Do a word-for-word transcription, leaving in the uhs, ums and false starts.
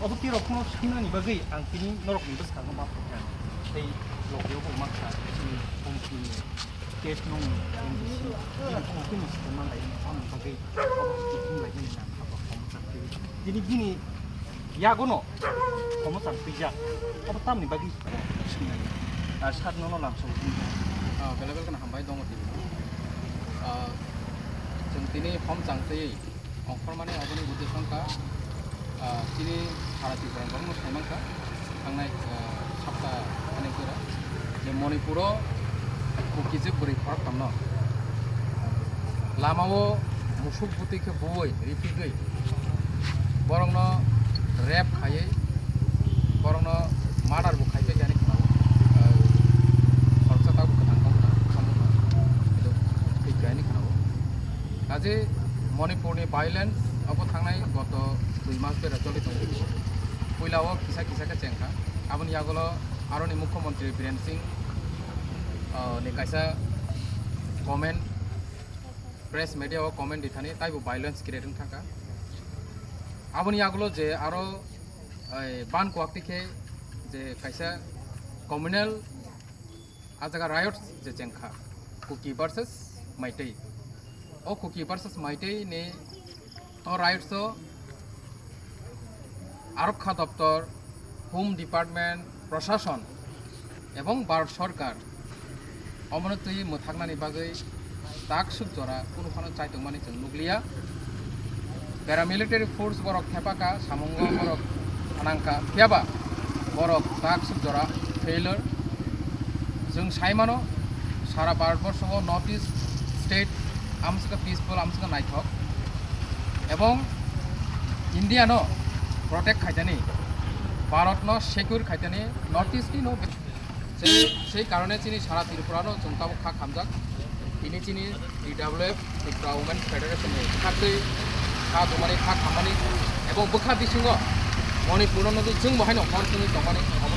Obo tei rok no swngnani bagwi ang tini norok ni bwskango ma phai kha. Tei logi obo ma kha chini company ni cash no M D C ni company ni site man lai no bagwi obo tini lai nang kha ba khom chak tei tini bini yago no khom chak tei ja obo tamni bagwi swngnani. Sat no no lam so. Ah, belai belai kheno hambai dongo tini. Ah, chwng tini khom chang tei Ongkhormani aboni uddesyo wngkha, ah, chini sara Tripura ni borokno sai mankha, thangnai, ah, sapta ani pura je Manipuro Kukijwk bwrwi khoroktham no lamao musuk bwtwi khe buwi ripigwi borokno rape khaiwi borokno murder bo khaipai khe ani khwnao, ah, khoroksa tabuk kwthang tong kha samung no thik khe ani khwnao. Kaje Manipurni violence abo thangnai goto dui mas bera choli tongo. Puila o kisa kisa khe chengkha. Aboni yagulo aroni Mukhyamantri Biren Singh, ah, ni kaisa comment, press media o comment rithani taibo violence create wngkha kha. Aboni yagulo je aro, eh, ban kuak tikhe je kaisa communal ah jaga riot je chengkha, Kuki versus Meitei. O Kuki versus Meitei ni o riot o Arokha doptor, Home Department, Prashason ebong Bharat Sorkar omono twi mwthaknani bagwi tak suk jora kunu phano chaitongmani chwng nukliya. Paramilitary force borok thepaka, samungo borok phanangka, phiyaba borok tak suk jora failure. Chwng sai mano, sara Bharatborsho o North East state amswkha peaceful, amswkha naithok, ebong India no protect khaitani, Bharat no secure khaitani, North East ni no. Sei, sei karone chini sara Tripura no chwng tabuk kha khamjak. Tini chini T W F, Tripura Women Federation ni bwkha twi kha tongmani, kha khammani, ebong bwkha bisingo Manipur no nugwi chwng bo haino hor chwngwi tongmani, omo